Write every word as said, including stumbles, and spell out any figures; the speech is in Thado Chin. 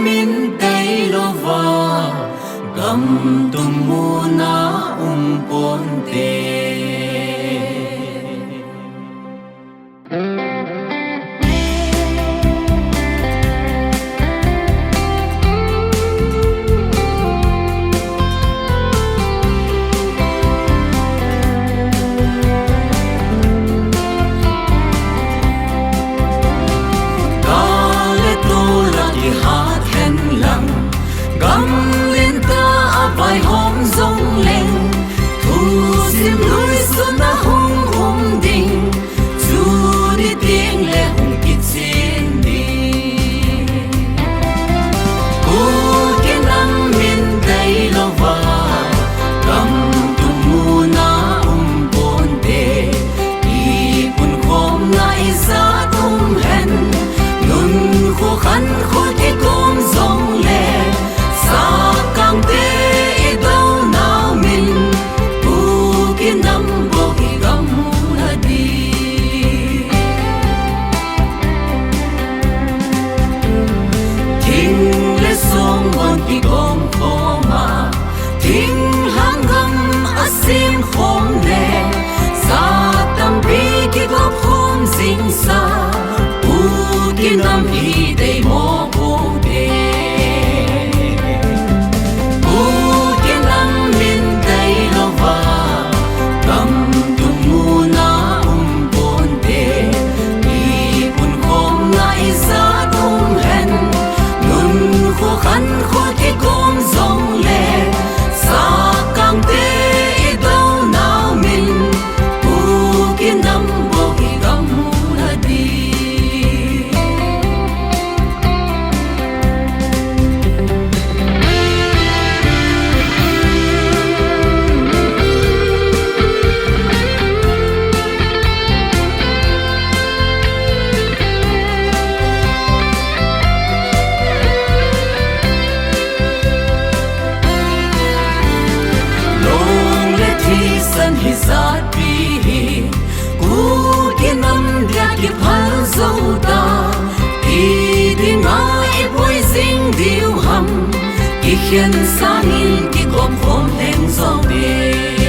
Min deilouva gam tum muna um ponte. Gal le tol a kihat hen lang, gam lentah a vaihom jongleng, thusim nuisat a hung um ding, chu ni tengle hung kichen ding. Kuki nam min deilouva gam tum muna um ponte. Ipunkhomna ijat um hen, nunkho khankho kikom jongle, Sap Kangte idounau min, Kuki nam bou hi gam muna ding. Thing le song bon kigom khom a, thinglhang gam a sem khom le, jat tampi kigop khom jingsa, Kuki nam hi deimo ponte. Kuki nam min deilouva gam tum muna um ponte. Ipunkhomna ijat um hen, nunkho khankho kikom jongle, Sap Kangte idounau min, Kuki nam bou hi gam muna ding. Long le thisan hijatpi hi, Kuki nam dia kiphal jou ta, ti dinga iboi jing diu ham, kikhen sangin kigom khom lheng jongle.